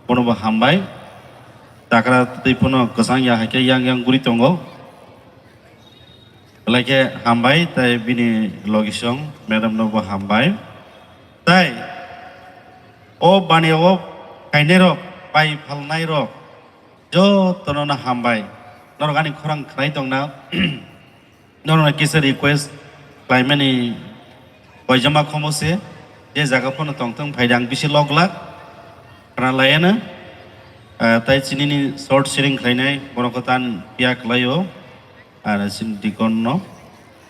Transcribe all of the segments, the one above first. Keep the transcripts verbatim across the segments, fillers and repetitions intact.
Bono bo hambai. Takra twi phano kwchang ya hai khe yang yang guri tongo. Belai khe hambai, tai bini logisong madam no bo hambai. Tai o bani o kainai rok, pai phalnai rok jotono no hambai. Norok ani khorang khnai tongna. Norokno kisa request khlaimani koijama khomo se, je jaga phano tongthung phaidi ang bisi lok lak khna laiano. Ah, tai chinini short sharing khlainai borok tan piya khlaio. Ar sin dikon no,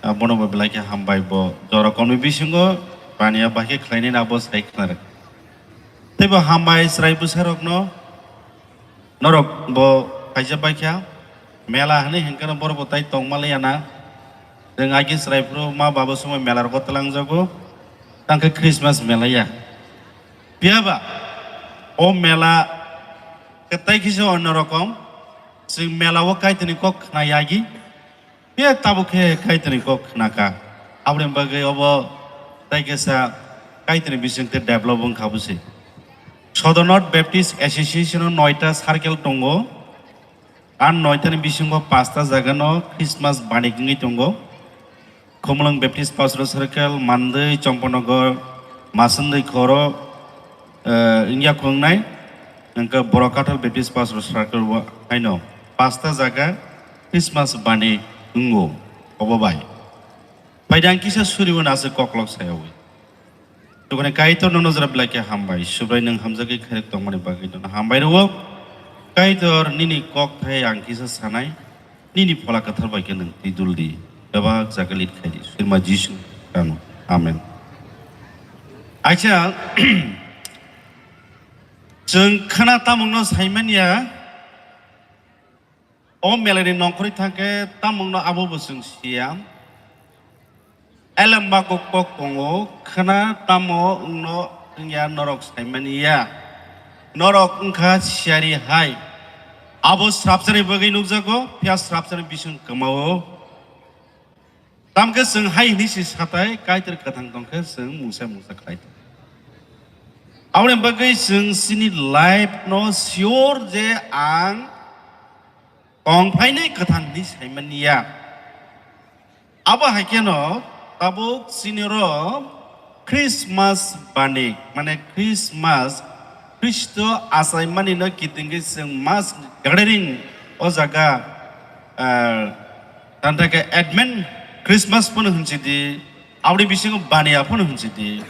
ah, bono bo belai khe hambai bo jora komni bisingo baniya bahai khe khlainai abo sai khna rwk. Tei bo hambai chwrai bwsarokno. Norok bo kaisa baikha mela hinwi hinkhe no borok bo tai tongma liya na. Chwng agi chwrai phuru ma baba somoi mela rogo twlangjago. Tangkhe Christmas mela ya. Phiya ba o mela kwtai kisa onno rokom. Chwng mela o Kaitorni kok khna yagi. Phiya tabuk khe Kaitorni kok khnakha. Aboni bagwi obo tai kisa Kaitorni bisingtwi develop wngkha bwswi. Sodor North Baptist Association o noita circle tongo. Ang noitani bisingo pasta jagano Christmas banik wngwi tongo. Khumulwng Baptist Pastoral Circle, Mandwi, Chomponogo, Masundwi Khoro, eh, wngya khungnai, hwnkhe Borok Kathal Baptist Pastoral Circle o haino pasta jaga Christmas bani wngo obo bai. Paidang kisa suriwano aswk koklok sayawi. Tukuni Kaitor nono jora belai khe hambai, Subrai nwng hamjagwi khairok tongmani bagwi nono hambai rwo. Kaitor nini kok thai ang kisa sanai, nini phola kwthar bai khe nwng twi dul di, bebak jaga lit khai di, Sirma Jisu ano. Amen. Acha, chwng khna tamungno saimanya, o melani nongkhorwi thangkhe tamungno abo bo chwng siya. Elembakgo kok tongo, khna tamo wngno wngya norok saimani ya. Norok wngkha siyari hai. Abo srapsani bagwi nukjago, phiya srapsani bising kwmao. Tamkhe chwng hai hwnwi se satai, Kaitor kwthang tongkhe chwng mungsa mungsa khlai tongo. Aboni bagwi chwng chini life no sure je ang tong phainai kwthang hwnwi saimani ya. Abo hai kheno tabuk chini oro Christmas bani, mane Christmas, Khristo achaimani no kitingwi chwng mass gathering o jaga, ah, tanta khe Advent Christmas phano hwnsi di, aboni bisingo bani aphano hwnsi di.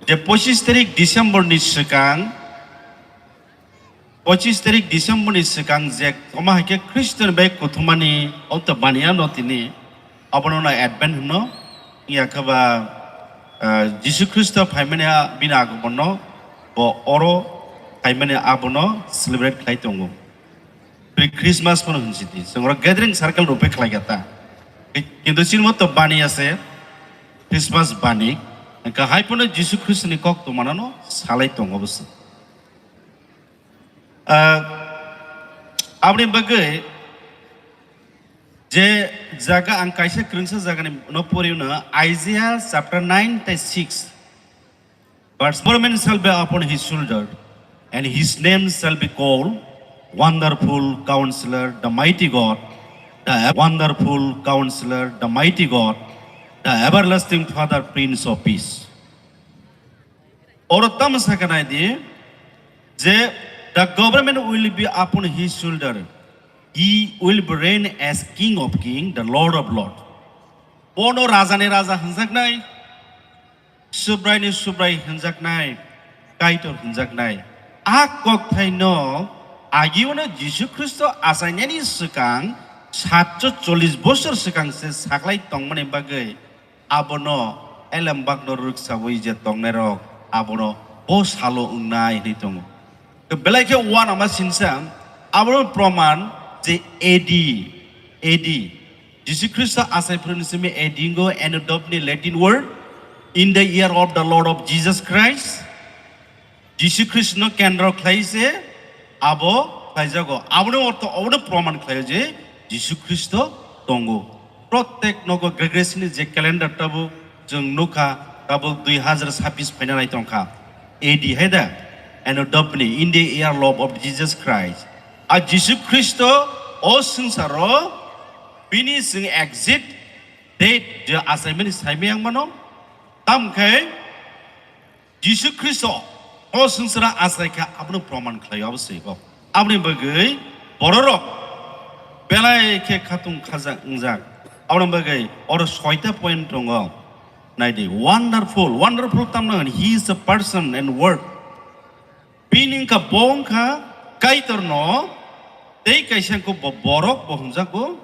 Je pochis tarik December ni swkang, pochis tarik December ni swkang je kwma hai khe Khristo ni bai kuthumani o to baniya no tini, abono no Advent hwno, ya khe ba, ah, Jisu Khristo phaimani a-, bini agomon no bo oro phaimani abono celebrate khlai tongo. Pre Christmas phano hwnsi di, chwng oro gathering circle rw phe khlai kha ta. Kintu chini mo to bani ase, Christmas bani, hwnkhe hai phano Jisu Khristo ni kok tongmano no salai tongo bwswk. Ah, aboni bagwi je jaga ang kaisa kwrwngsa jagani no poriwno, Isaiah chapter nine tei six. But government shall be upon his shoulder, and his name shall be called Wonderful Counselor, the Mighty God, the Wonderful Counselor, the Mighty God, the Everlasting Father, Prince of Peace. Oro tamo sakha nai di je, "The government will be upon his shoulder. He will be reign as King of King, the Lord of Lord." Bono Raja ni Raja hwnjaknai, Subrai ni Subrai hwnjaknai, Kaitor hwnjaknai. A kokthai no agio no Jisu Khristo achainani swkang satcho chollish bosor swkang se saklai tongmani bagwi abono elembakno rwksawi je tongnairok abono bo salo wngnai hwnwi tongo. Belai khe uanama sinsa abono proman je A D, A D. Jisu Khristo achai phwrwngni simi A D ngo, Anno Domini Latin word, in the year of the Lord of Jesus Christ. Jisu Khristo no kendro khlai se abo khlaijago. Aboni ortho, abono proman khlaio je Jisu Khristo tongo. Protek nogo Gregorian ni je calendar tabuk chwng nukha, tabuk dui hazar sabbish phaina nai tongkha. A D hai da? Anno Domini, in the year love of Jesus Christ. A Jisu Khristo o swngcharo bini chwng exit date je achaimani saimai ang mano. Tamkhe Jisu Khristo o swngchara achai kha abono proman khlai abo se bo. Aboni bagwi bororok belai khe khatung khajak wngjak. Aboni bagwi oro soita point tongo. Naidi, wonderful, wonderful tamno hwn, he is a person and word. Bini wngkha bo wngkha Kaitorno tei kaisa wngkha bo borok bo hwnjago